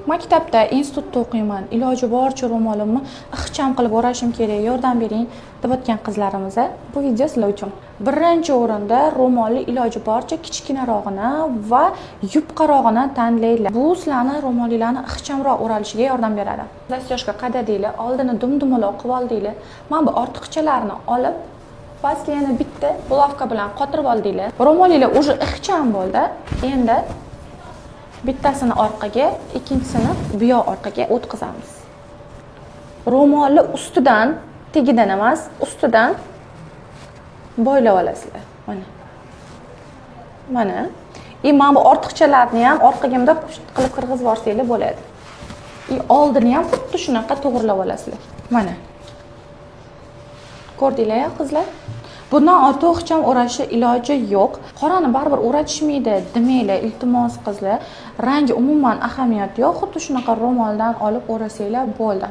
Maktabda, institutda o'qiyman, iloji boricha ro'molimni ixcham qilib o'rashim kerak, yordam bering, deyotgan qizlarimiz, bu video sizlar uchun. Birinchi o'rinda ro'molni iloji boricha kichkinarog'ini va yupqarog'ini tanlanglar. Bu sizlarni ro'molinglarni ixchamroq o'ralishiga yordam beradi. Застёжка qadadinglar, oldini dum dumaloq qilib oldinglar. Mana bu ortiqchalarni olib, pastga yana bitta булавка bilan qotirib oldinglar. Ro'molinglar уже ixcham bo'ldi. Endi bittasini orqaga, ikkinchisini bu yoq orqaga o'tkazamiz. Ro'molni ustidan, tagidan emas, ustidan boylab olasizlar. Mana, mana. И mana bu ortiqchalarni ham orqaga bundoq qilib kirgizib yuborsanglar bo'ladi. И oldini ham xuddi shunaqa to'g'irlab olasizlar. Mana, ko'rdinglar, qizlar? Bundan ortiq ixcham o'rashni iloji yo'q. Qorani baribir o'ratishmaydi demanglar, iltimos, qizlar. Rangi umuman ahamiyati yo'q, xuddi shunaqa ro'moldan olib o'rasanglar bo'ldi.